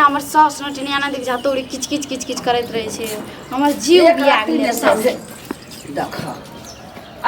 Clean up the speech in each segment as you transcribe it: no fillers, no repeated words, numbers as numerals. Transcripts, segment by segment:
हमर सास नटिनिया ने देख जातो किच किच किच किच करैत रहै छै हमर जीव एक बिया राति गेलै ने समझे देख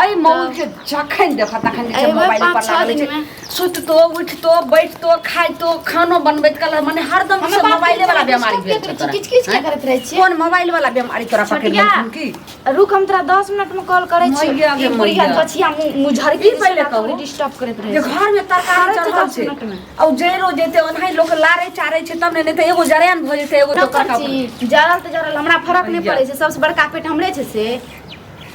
एहि मौके जखन देख तखन जे छै एबै मोबाइल पाँच पर छओ लागल छै दिनमे। सुततो उठतो बैठतो खाइतो खानो बनबैत काल मने हरदम हमे से बात मोबाइले वाला बीमारी करैत भेल छी, छै तोरा। किच किच किया करैत रहै छियै कोन मोबाइल वाला बीमारी तोरा पकड़ि छोटिया। लेलखुन की रुक हम तोरा 10 मिनट में कॉल करै छी मैया गे ई बुढ़िया मैया। गछिया मुँह मुँह झरकी ई पहिले कहू। डिस्टर्ब करैत रहै जे छै घर में तरकारी करै छै चढ़ल 10 छै मिनटमे। आ जरो जेते ओनाही लोक लारे चारे छै तब ने नहि तऽ एगो जरैन भऽ जेतै एगो डॉक्टर तऽ जी जरल तऽ जरल हमरा फरक नहि मैया। पड़ै छै सबसँ बड़का पेट हमरे छै से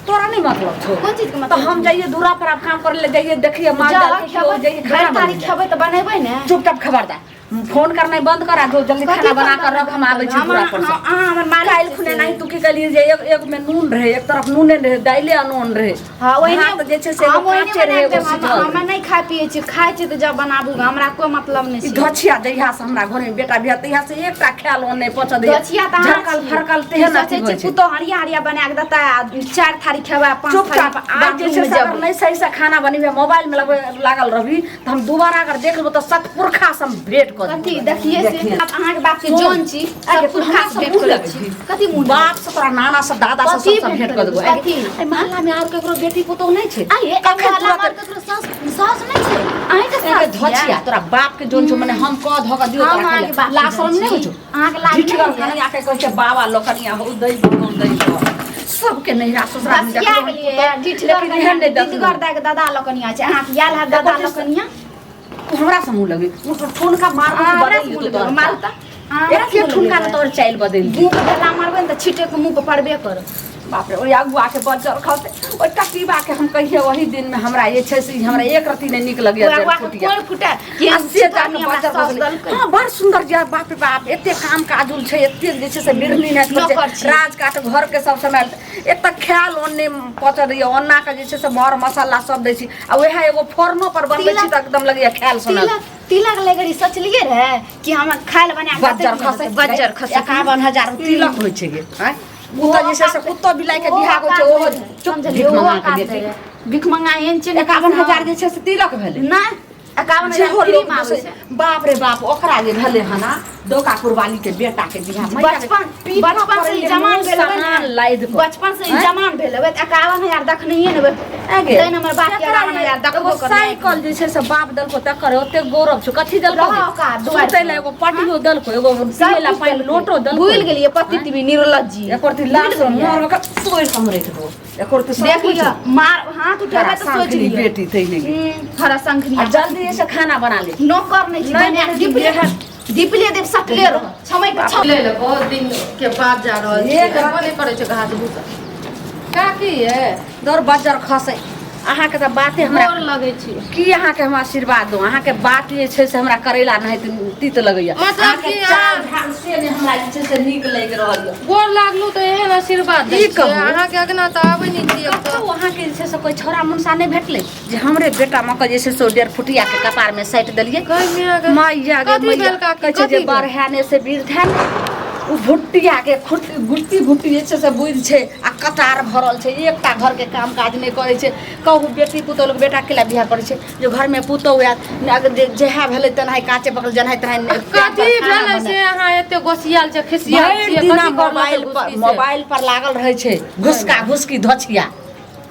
तोरा नहीं मतलब छौ कोन चीज के तऽ मतलब हम जाइए दूरा पर आब काम करे ले जाइए देखिए माल जा जाल के खेबै जाइए खाना भरि तारीख बनबै खेबै तऽ बनेबै ने चुपचाप खबरदार फोन करनाइ बंद कर आ जो जल्दी खाना बना कर रख हम आबै छी दूरा पर से अहाँ हमर मालिक काल्हि खुने नहीं तू की कहलियै जे एक एक में नून रहे एक तरफ नूने रहे दाइले अनून रहे हाँ ओहिने भात जे छै से एगो हम ओहिने काँचे रहे बना एगो देब, हम सिझल हमे नहि खाइ पियै छी खाइ छी तऽ जब बनाबू हमरा कोइ मतलब नहि ई छै धछिया जहिया से हमरा घर में बेटा बियाह तहिया से एकटा ख्याल ओने पच दे धछिया तऽ अहाँ झरकल छी। फरकल तेहन सोचै अथी छी होइ छै पुतोह हरिया हरिया बना कऽ देतै आ चारि थारी खेबै आ पाँच थारी चुपचाप आज जे छै से अगर नहि सही से खाना बनेबै मोबाइल में लगबै लागल रहबी तऽ हम दोबारा अगर देख लेबो तऽ सतपुरखा से हम भेंट कऽ कथी देबो। देखिए से देखिए। आब अहाँके बाप के सुन। जौन छी आगे सब तू पुरखा हमरा से से भेंट मुँह करै लगै छी छी। कथी मुँह बाप से तोरा नाना से दादा से कथी सब से भेंट भेंट कऽ देबो करबै? कथी? एहि मोहल्ला में आर केकरो बेटी पुतोह नहि छै आये कखन मोहल्ला तुरत मे ककरो सास सास नहि छै अहाँके एके सास धचिया तोरा बाप के जोन छौ मने हम कह धऽ कऽ दियौ हम तोरा अहाँके खाइ बाप लए। के लाज शरम जोन नहि होइ छी। छौ अहाँके लाज ढिठगर नहि होइए? कनिया के कहै छै बाबा लोकनिया हो दै हो दै हो सबके नैहरा ससुरा में बसिया देखलहुँ गेलियै ढिठगर लेकिन एहन नहि देखलहुँ। ढिठगर दाइ के दादा लोकनिया छै अहाँके आयल हैत दादा लोकनिया तू हमरा से मुँह लगे ओ तो ठुनका मार अहाँ हमरा बदल से मुँह देतौ लगेबै, तोहर मारू तऽ अहाँ हमरा से एके मुँह ठुनका लगेबै। ने तोहर चालि बदलि दी मुँह पर ढेला मारबै ने तऽ छिटे के मुँह पर पड़बे करत बाप रे ओहि अगुआ के बज्जर खसते ओहि टटीबा के हम कहिए ओहि दिन में हमरा जे छै से हमरा एक रत्ती नहि नीक लगैया ओहि अगुआ के फुटिया कोन फुटे के आ से जाके हमरा बज्जर सास खसलै। देलकै हाँ बड़ सुंदर जे बाप रे बाप एते काम काजुल छै एते जे छै से बिरनी नहि नौकर छै छी। राज काट घर के सब समय एक तऽ खायल ओन्ने पचऽ दैया ओन्ना के जे छै से मर मसाला सब दै छी आ वएह एगो फोरनो पर बनबै छी तऽ एकदम लगैया खायल सोनल तिलक तिलक ले घड़ी सोचलिए रहे कि हम खाय ले बना के बज्जर खसै बज्जर खसै 51,000 तिलक होइ छै गे आँय ओ तऽ जे छै से कुत्तो बिलाइ के बियाह होइ छै ओहो चुप समझलिए भीख ओहो मंगा के काज बेटी रहे भीख मंगा एहन छै ने 51,000 जे छै से तिलक भेलै नहि 51,000 जेहो फ्री लोक मे आबै जे छै छै, बाप रे बाप ओकरा जे भेलै हन डोका कुरबानी के बेटा के बियाह मैया के बचपन पीठा बचपन पर से ई एलै जमान मुँह भेल हेबै सामान ने लादि कऽ। बचपन से ई आँय? जमान भेल हेबै तऽ 51,000 देखनैये ने हेबै आगे तैं हमर बाप के एकरा 51,000 एगो देखबो करबै साइकिल जे छै से बाप देलको तकर ओते गौरव छौ कथी देलको रहऽ ओका दुआरि सुतै लए एगो पटियो देलको एगो पियै लए पानि लोटो देलको भूलि गेलियै पति तिबी निर्लज जी एकर ती लाश मर के तोड़ि कऽ हम राखि देबो एकर ती सब देख कुछ लिअ मार हाथ उठेबै तऽ सोचि शंखनी लिअ बेटी तै नहि हरा शंखनी आ जल्दी से खाना बना ले नौकर नहि छी नहि, बना नहि, दीपले दीपले देव सटले रह छमै के छम ले ले बहुत दिन के बाद जा रहल छी एक एबो नहि करै छै घास भूसा काकी ये दौड़ बज्जर खसै अहाँके तऽ बाते हमरा गोर लगै छी की अहाँके हम आशीर्वाद दू अहाँके बात जे छै से हमरा करैला नहि तीत लगैया मतलब अहाँके कि चाल ढाल से नहि हमरा जे छै से नीक लागि रहल यऽ गोर लागलू तऽ एहन आशीर्वाद दै की छियै कहू? अहाँके अगना तऽ आबै नहि छियै तऽ कतौ अहाँके जे छै से कोइ छौड़ा मुनसा नहि भेटलै जे हमरे बेटा मके जे छै से डेढ़ फुटिया के कपार में साटि देलियै गै मियाँ गै। मैया गे कथी मैया भेल काकी, कहै छै जे कथी भेल? बरहै ने से वृद्ध है ओ भुट्टिया के खुट्टी गुट्टी भुट्टी जे छै से बुझि छै आ कटार भरल छै एकटा घरके काम काज नहि करै छै कहू बेटी पुतोह लोक बेटा केला बियाह करै छै जे घरमे पुतोह आयत ने अगर जे जएह भेलै तेनाही काँचे पकड़ जेनाही तेनाही कथी भेलै से अहाँ एते गोसियाल छै खिसियाल भरि छियै दिना कथी करलकै मोबाइल पर घुसकी से? मोबाइल पर लागल रहै छै घुसका घुसकी धोछिया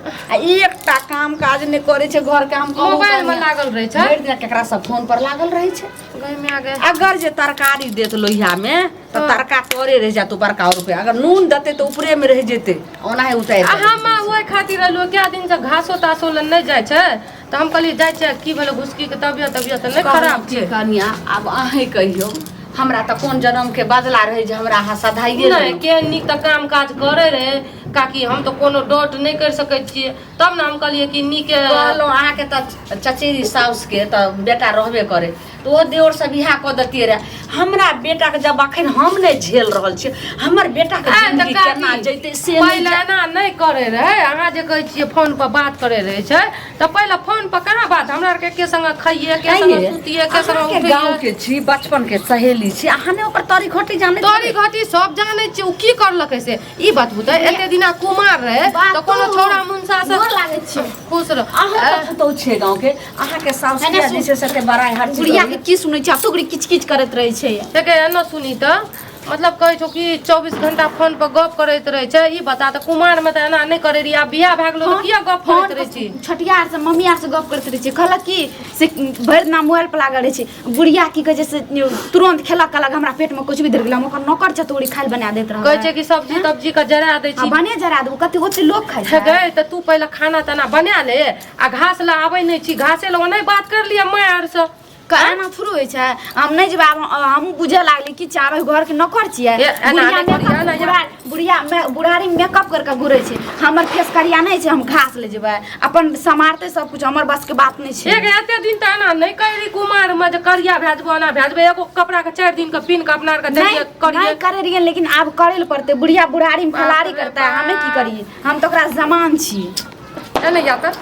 आ एकटा काम काज नहि करै छै घर के हम कहू मोबाइल में कनिया। लागल रहै छै भरि दिना केकरा सब फोन पर लागल रहै छै गै माय गै अगर जे तरकारी देत लोहिया में तऽ तरका तोरे रहि जात बड़का रुपया अगर नून देतै तऽ ऊपरे में रहि जेतै ओनाहे उतारि आ देतै। हम ओहि खातिर एलहुँ कए दिनसँ घासो तासो लए नहि जाइ छै तऽ हम कहलियै जाइ छै की भेलै घुसकीके तबियत तबियत नहि खराब कहलहुँ छै की कनिया आब अहीं कहियौ हमरा तऽ कोन जन्म के बदला रहै जे हमरा अहाँ सधाइए नहि देलहुँ। केहन नीक तऽ काम काज करै रहै काकी हम तऽ कोनो डॉट नहि करि सकै छियै तब ने हम कहलियै कि नीके कहलहुँ अहाँके तऽ चचेरी साउसके तऽ बेटा रहबे करै तऽ ओहो देवरसँ बियाह कऽ दैतियै रहए हमरा बेटाके जब अखन हम नहि झेल रहल छियै हमर बेटाके आइ तऽ जिंदगी केना काकी, जैतै से नहि पहिले एना नहि करे रहै अहाँ जे कहै छियै फोन पर बात करे रहै छै तऽ पहिले फोन पर कहाँ बात हमरा आरके एके संगे खाइए एके संगे आइये, सुतिए एके संगे अहाँके उठिए गाँव के छी बचपन के सहेली छी अहाँ ने ओकर तरी घटी जानै तोरी घटी सब जानै छियै ओ की करलकै से ई बतबू तऽ एते दिना कुमार रहे तऽ कोनो छौड़ा मुनसा से गोर लागै छी। खुश रह। अहाँ तऽ पुतहु छियै गाँवके, अहाँके साउस एना किया जे छै से एते बड़ाइ हर चीज बुढ़िया के करैए? की सुनै छी, आब तो किच किच करैत रहै छै। देखे एना सुनी तऽ मतलब कहै छौ कि 24 घंटा फोन पर गप करैत रहै छै। ई बता तऽ कुमार में तऽ एना नहि करै रही, आब बियाह भए गेलो तऽ किया गप फोन करैत रहै छी? छोटिया आर से, मम्मी आर से गप करैत रहै छै। कहलक कि से भरि दिना मोबाइल पर लागल रहै छै बुढ़िया। की कहै छै से तुरंत खेलक, कहलक हमरा पेट में कुछ भी धरि गेल, हम ओकर नौकर चतोरी खाइ बना दैत रहबै। कहै छै कि सब्जी तब्जी के जरा दै छी। बने जरा देबो, कते ओते लोक खाइ छै। गै तऽ तू पहिले खाना ताना बना ले आ घास लए आबै नहि छी, घासे लए नहि बात कर लिअ माय आर से। एना थोड़े होइ छै, हम नहि जेबै। आब हमहूँ बुझऽ लागली कि चाबै घरके नौकर छियै। ए, एना बुढ़िया नहि करियै, मेकअप एना या- बुढ़िया बुढ़ारी मेकअप करके घुरै छै, हमर फेस करिया नहि छै, हम घास ले जेबै अपन समारतै सब कुछ, हमर बस के बात नहि छै। एक एते दिन तऽ एना नहि करी कुमार मे जे करिया भए जेबो, एना भए जेबो, एगो कपड़ा के 4 दिन के पिन के अपना आर के नहीं जाइए करिए। नहीं करे रहियै, लेकिन आब करे लए पड़तै। बुढ़िया बुढ़ारी में खलाड़ी बाप रे करता है, हमें की बाप। करिए, हम तऽ ओकरा जमान छी। एने या तऽ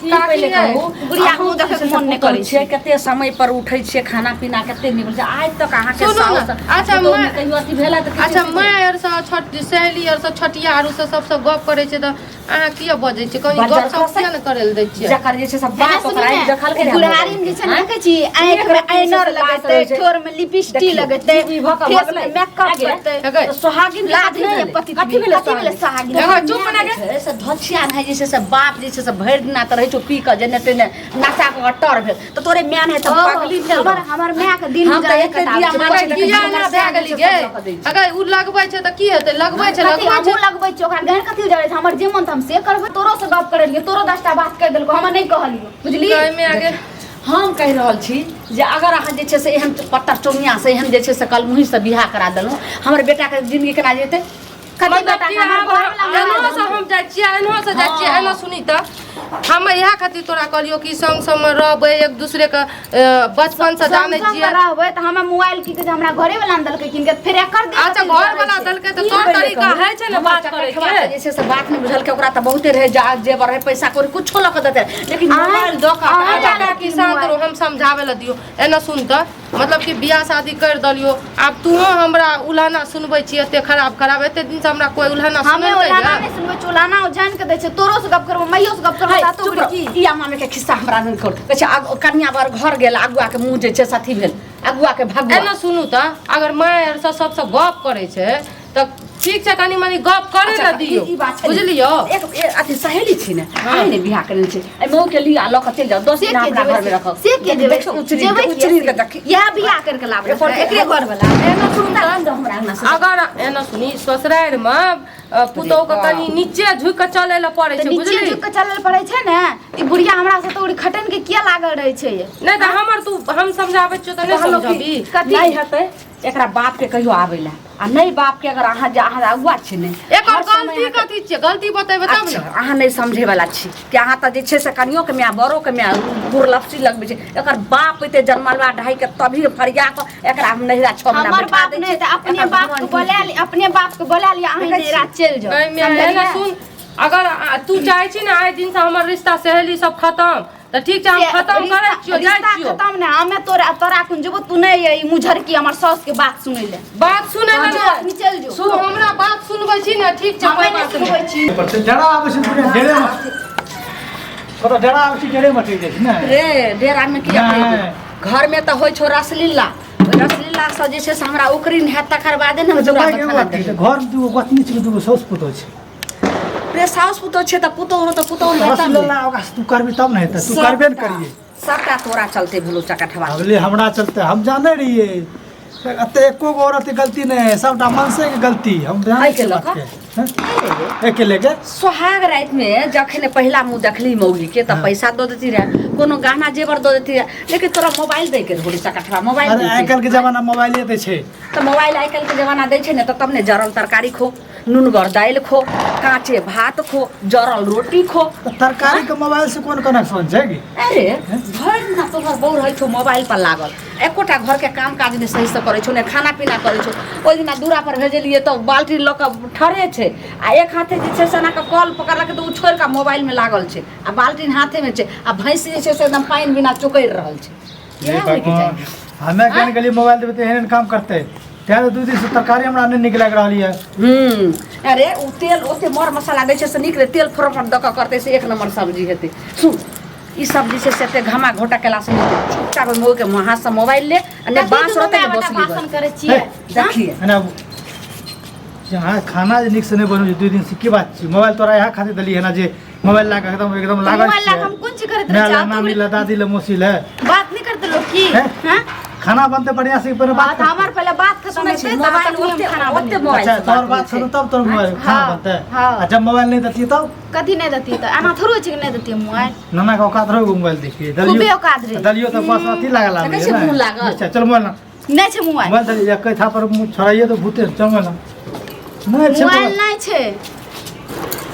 ई पहिले कहू, बुढ़िया अहूँ मुँह देखैके जे छै से मोन नहि पुतहु करै छियै, छै। कते समय पर उठै छियै, खाना पीना कते नीक होइ छै। आइ तक अहाँके सुनू ने, साउस अच्छा, पुतहु मे माय- कहियो अथी भेलै तऽ किछु अच्छा नहि। माय आर सँ छठ सहेली आर सँ छठिया आर सँ सबसँ गप करै छै तऽ अहाँ किया बजै छियै? कनी बजल गप सप खसै। किया ने करै लए दै छियै? जकर जे छै से एना बाप सुनू ओकरा ने, आबि देखलकै रहए बुढ़ारी में जे छै ने आँय? देखै छी आँखि में एक रत्ती ऐनर से बात लगेतै, रहै छै। ठोर में लिपस्टिक देखियौ, लगेतै, ई भऽ कऽ फेस भगलै। में मेकअप आगे, करतै। हेगै। तऽ सोहागिन के लाज कथी नहि भेलै? पति कथी भेलै? कथी भेलै सोहागिन? एगो चुप ना गे। छै से धछिया नहि जे छै से बाप जे छै से भरि दिना तऽ रहै छौ पी कऽ जेने तेने नशा कऽ कऽ टर भेल तऽ तोरे माय नहि तऽ ओ, पगली भेल। हमर हमर माय के दिन हम तऽ गुजारे एते कटाबै दिया छै। मानै छी, किया देखै एना छी, भए गेली गे? सब लऽ कऽ दै छै। अगर उ लगबै छै तऽ की हेतै? लगबै छै कथी लगबै छै। हमहूँ लगबै छियै, ओकरा गैर कथी उजाड़ै छै? हमर जे मन तऽ हम से करबै। तोरो से गप करै रहियै, तोरो 10टा बात कहि देलको, हमरा नहि कहलियो, बुझली? गायमे आगे हम कहि रहल छी जे अगर अहाँ जे छै से एहन पत्तर चौनिया से एहन जे छै से कलमुही से बियाह करा देलहुँ, हमर बेटाके जिंदगी केना जेतै? कथी मतलब बेटा कि के हमर आब घरवला एनो मना से हम जाइ छियै, एनो से जाइ छियै। एना सुनी तऽ हम इएह खातिर तोरा कहलियौ कि संग संग मे रहबै, एक दूसरे के बचपन से जानै संग संग छियै। रहबै तऽ हमरा मोबाइल की कहै छै, हमरा घरे वाला ने देलकै किन के, फेर एकर दे अच्छा कथी घर जरै वाला छै? देलकै तऽ ई तोर पहिले तरीका कहू, होइ छै ने हमर बात करै चकठवा के? के जे छै से बात नहि बुझलकै, ओकरा तऽ बहुते रहै जा जेबर रहै, पैसा कौड़ी कुछो लऽ कऽ देतै, लेकिन मोबाइल दऽ कऽ अहाँ अच्छा लए काकी शान्त मोबाइल। रहो, हम समझाबै लए दियौ। एना सुन तऽ मतलब कि बियाह शादी कर देलियो, आब तूहो हमरा उल्हाना सुनबै छी एते खराब खराब। एते दिन से हमरा कोई उल्हाना हमे सुनेलकै उलाना या? नहि सुनबै छी, उलाना ओ जान के दै छै। तोरो से गप करबो, माइयो से गप करबो, है, तातो चुप रह। की ई आमा के खिस्सा हमरा नहि कहू। कहै छै कनिया बर घर गेल, अगुआ के मुँह जे छै से अथी भेल, अगुआ के भगुआ। एना सुनू तऽ अगर माय आर से सबसँ गप करै छै तऽ ठीक छै, कनी मनी गप करै अच्छा, लए दियौ। ई बात छै ने। बुझलियौ? एक अथी सहेली छी ने, हाँ। अहीं ने बियाह करेने छी, एहि मऊ के लिअ आ लऽ कऽ चलि जाउ, 10 से दिना के अपना जेबै घर मे रखब। से के जेबै? देखियौ, उचरी जेबै किया उचरी से? के देखी। इएह बियाह करके लाबल एकर एकरे घर वाला। एना सुन तऽ आन दो हमरा अंगना से। अगर एना सुनी ससुरारि मे पुतोहु के कनी नीचे झुकि के चलै लए पड़ै तऽ छै। नीचे बुझली? झुकि के चलल पड़ै छै ने, ई बुढ़िया हमरा से तऽ खटन के किया लागल रहै छै? नहि तऽ हमर तू हम समझाबै छियौ तऽ नहि कहलहुँ कि समझबी? कथी? नहि हेतै, एकरा बाप के कहियो आबै लए आ नहि बाप के अगर अहाँ जे अहाँ अगुआ छी ने एकर हर समय गलती अहाँके- कथी छियै? गलती बतेबै तब अच्छा ने। अहाँ नहि समझे वाला छी कि अहाँ तऽ जे छै से कनियो के माय बड़ो के माय बुरलपसी लगबै छै। एकर बाप एते जन्मलवा ढाई के तभी फरिया कऽ एकरा हम नहिरा 6 महीना हमर बैठा बाप दै नहि छी। तऽ अपने एकर बाप के भगवान बोला ली, अपने बाप के बोला लिअ, अहीं देखै नहिरा चलि जाउ। नहीं, माय, एना समझलियै? सुन अगर तू चाहै छी ने आइ दिन से हमर रिश्ता सहेली सब खतम तऽ ठीक छै, हम से खतम करै छियौ, जाइ रिश्ता छियौ। खतम नहि, हमे तोरा तोरा कुन जेबो, तू नहि ई मुझरकी हमर साउस के बात सुनै ले। बात सुनै लए जो नहि। अपनी चलि जो। तू हमरा बात सुनबै छी ने? ठीक छै, हमे कोइ नहि बात नहि। सुनबै छी। पर से डरा आबै छै पूरा डेरे मे, कतऽ डरा आबै छै डेरे मे चलि जाइ छै ने। रे डेरा मे किया नहि। कहिबो? घर मे तऽ होइ छौ रसलीला, ओहि रसलीला से जे छै से हमरा उकरीन हैत तकर बादे ने हम अच्छा चूड़ा भाइ, एगो मखाना बात छै, देबै। घर मे दूगो गोतनी छै, दूगो साउस पुतोह छै। रे साउस पुतोह छै तऽ पुतोह तऽ पुतोह हेतै ने। रसलीला ओकरा से तू करबी तब ने हेतै, तू करबे ने करियै। सबटा तोरा चलते भेलो चकठवा। अगले हमरा चलते हम जाने रहियै, एते एको गो औरत के गलती नहि है, सबटा मनसे के गलती हम जानै एहि के छियै लऽ बात कऽ? के। हैं? एके लेके सोहाग राति में जखन पहिला मुँह देखली मौगी के तऽ पैसा दऽ देती रहे, कोनो गहना जेवर दऽ देती रहे, लेकिन तोरा मोबाइल दै के रहौ चकठवा मोबाइल अरे दै आइ के। काल्हि के जमाना मोबाइले दै छै। तऽ मोबाइल आइ काल्हि के जमाना दै छै ने तऽ तब ने जरल तरकारी खो, नुनगर दालि खो, काँचे भात खो, जरल रोटी खो। तऽ तरकारी के मोबाइल से कोन कनेक्शन छै की? अरे भरि दिना तोहर बहू रहै छौ मोबाइल पर लागल, एकोटा घरके काम काज नहि सहीसँ करै छौ, नहि खाना पीना करै छौ। ओहि दिना दूरा पर भेजलियै तऽ बाल्टी लऽ कऽ ठरे छै आ एक हाथे जे छै से एना कऽ कल पकड़लकै तऽ ओ छोड़ि कऽ मोबाइलमे लागल छै आ बाल्टीन हाथेमे छै आ भैंस जे छै से एकदम पानि बिना चोकरि रहल छै। हे इएह होइके भगवान चाही। हमे केहन गेलियै मोबाइल देबै तऽ एहन एहन काम करतै। तें दू दिन से तरकारी हमरा नहि नीक लागि रहल यऽ। अरे ओ तेल ओते मर मसाला दै छै से नीक रहै, तेल फोड़न दऽ कऽ करतै से एक नम्बर सब्जी हेतै। सुन, ई सब जे छै से एते घमा घोटा केला से नहि हेतै। चुपचाप ओहि मौगी के हाथ से मोबाइल ले आ नहि कथी बाँस दुनू रहतै माय ने बेटा बसली भाषण बस। करै छियै? देखिए एना यहाँ खाना जे नीक से नहि बनबै छै 2 दिन से, की बात छै? मोबाइल तोरा इएह खातिर देलियै हन जे मोबाइल लए कऽ एकदम एकदम लागल मोबाइल लए छियै। कऽ हम कोन चीज करैत माय रहै लए, छी? नानी लए, दादी लए, मौसी लए। बात नहि करते लोग की? हैं? हैं? खाना बनतै बढ़िआँ से पहिले बात बात हमर पहिले बात खत्म सुनै छी हेतै मोबाइल तखन हम ओते खाना ओते बनेबै। मोबाइल अच्छा से तोहर बात बात होइ सुनू छै। तब तोहर मोबाइल खाना हाँ, बनतै। हाँ। आ जब मोबाइल नहि देतियै तब कथी नहि देतियै? तऽ एना थोड़े छै कि नहि देतियै मोबाइल। नाना के औकात रहै मोबाइल देखिए खूबे औकात रहै। दलियो तऽ बस अथी लागल आबै देखै छियै मुँह लागल। अच्छा चल मोबाइल ना। नहि छै मोबाइल। मोबाइल दलियो एक थापर मुँह छोड़ाइए तऽ भूते। चल मोबाइल ना। नहि छै मोबाइल मोबाइल। नहि छै।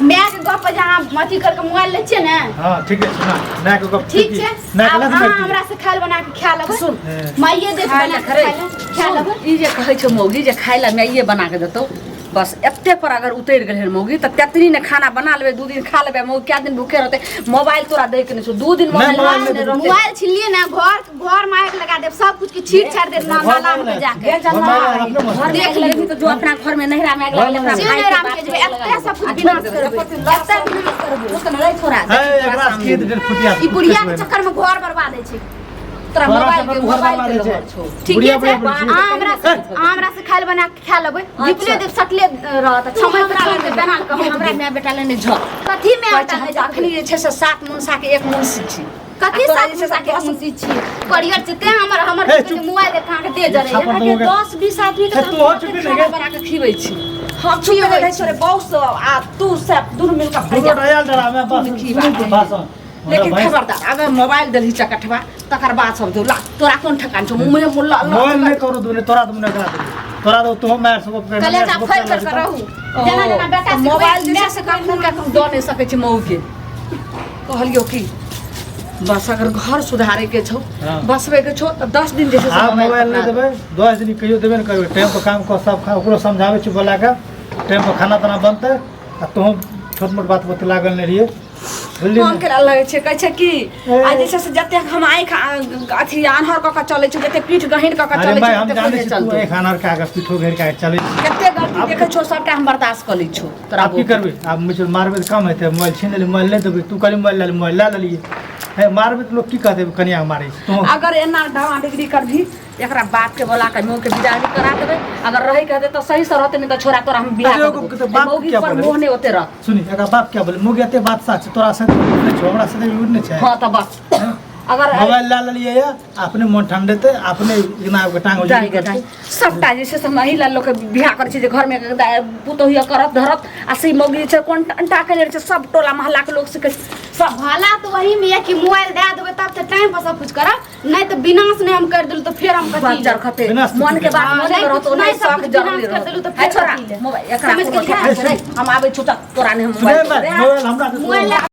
माय के गप पर जे अहाँ अथी करके मोबाइल लै छियै ने। हाँ ठीक है, सुना माय के गप। ठीक छै, माय के आब लत अहाँ मारि दियै। हमरा से खायल बना के खा लेबै। सुन, माइये देत खाय बना लए के खरे। खाय लए, खा लेबै। ई जे कहै छै मौगी जे खाय लए माइये बना के देतौ, बस एते पर अगर उतरि गेलै हन मौगी तऽ तेतनी ने खाना बना लेबै, 2 दिन खा लेबै, मौगी कए दिन भूखे रहतै? मोबाइल तोरा दै के नहि छौ, 2 दिन नहि, मोबाइल मोबाइल नहि नहि रहतै। मोबाइल छिनलियै ने, घर घर में आगि लगा देब, सब कुछ के छीट छाड़ देब नाला में जाके। मोबाइल अपने मस्त। घर में आगि लगेबही तऽ जो अपना घर में नैहरा में आगि लगेलही, अपना से भाई के नैहरा में बाप के के जेबै, आगि एते लगा सब कुछ देबही। विनाश करबै, एते विनाश करबै। ओ तऽ नहि छोड़ा, है एकरा से की डेढ़ फुटिया ई बुढ़िया के चक्कर में घर बर्बाद होइ छै। तोरा तोरा मोबाइल चक्कर के में घर मोबाइल बर्बाद के होइ छै। लहर छौ। ठीके बुढ़िया छै, बुढ़िया बुढ़िया। अहाँ हमरा से अहाँ हमरा से खायल बना के खा लेबै, धिपले देब सटले रहत, समय समय पर छोड़ देब बना के। हमरा माय बेटा ले नहि झक कथी में कहै आटा छै, हम नहि तऽ अखनी जे छै से 7 मुनसा के 1 मुंशी छी। कथी आ तोरा सात जे छै से मुनसा के 10 मुंशी छी? करियर छै तें हमर हमर हे, चुप। मोबाइल देख अहाँके दे जरै। छापर अहाँके दबोगे। 10-20 आदमी के हे, तऽ तू हम हो चुपी खाना नहीं गे। बना के खिबै छी। हम चुप रहै छी रे बौस आ तू सब दुनू मिल के दुनू डरायल डरा में बस की सुनू बात तू भाषण। लेकिन भैंस- खबरदार अगर मोबाइल देलही चकठवा तकर बाद सब दो ला तोरा कोन ठेकान छौ मुँह में मुल्ला मोबाइल नहि करू दुनू तोरा तऽ मुन्ने करा देबौ। तोरा तऽ तोहो मारि सकब कर कलेजा फैल कर के रहू जेना जेना बेटा सिखबै, मोबाइल जे माय छै से कखनो कखनो दऽ नहि सकै छै मऊके। कहलियौ कि बस अगर घर सुधारे के छौ, हाँ। बसबै के छौ तऽ 10 दिन जे छै से आब मोबाइल नहि पकड़ा देबै 10 दिन कहियो देबे नहि करबै। टाइम पर काम कऽ सब खा, ओकरो समझाबै छी बोला कऽ टाइम पर खाना ताना बनतै आ तोहूँ छोट मोट बात बते लागल नहि रहियै, बुझलियै फोन ने? केला लगै छै, कहै छै कि ए। आ जे छै से जतेक हम आँखि अथी आन्हर कऽ कऽ चलै छी, जतेक पीठ गहींर कऽ कऽ अरे चलै भाई छी, हम ततेक जानै नहि छी तू चलतौ। एक आन्हर कए कऽ पीठो घेर कऽ चलै छी। कते गलती देखै छौ सबटा हम बर्दाश्त कऽ लै छौ तोरा। आब की करबै? आब मुझे मारबै तऽ कम हेतै? मोबाइल छीन लेली, मोबाइल नहि देबै। तू कहली मोबाइल लए ले, मोबाइल लए लेलियै। हे मारबै तऽ लोक की कहतै कनिया मारै छै तू? अगर एना ढावा डिग्री करबही, एकरा बाप के बोला के मुँह के विदा भी करा देबै। अगर रहै के हेतै तऽ सही से रहतै, नहि तऽ छोड़ा तोरा हम बियाह अरे कऽ ओकर देबौ। तऽ बाप मौगी किया पर बोले? मोह नहि ओते रह। सुनी, एकरा बाप क्या बोले? मुँह एते बात साच तोरा से नहि छौ, हमरा से यूज नहि छै। हाँ तऽ बस अगर मोबाइल लए लेलियै ये अपने मन ठंडेतै अपने इना के टांग दाइ गे दाइ, सबटा जे छै से हम एहि लए लोकके बियाह करै छै जे घरमे पुतोहिया करत धरत आ से मौगी जे छै कोन अंटा केने रहै छै, सब टोला मोहल्लाके लोक से कहै छै, सब भला तो वही में यऽ कि मोबाइल दए देबै तब तऽ टाइम पर सब कुछ करब, नहि तऽ विनाश नहि हम कर देलहुँ तऽ फेर हम कथी बज्जर खते विनाश मन के बात हाँ, मने नहि रहतो कुछ- नहि नहि सब शौक कुछ जरले विनाश कर रहतो। देलहुँ तऽ है फेर छोड़ा कथी ले? मोबाइल एकरा समझ कोनो गेलियै? ठेकान छै नहि, हम आबै छी तऽ तोरा नहि हम सुनै मोबाइल मोबाइल हमरा मोबाइल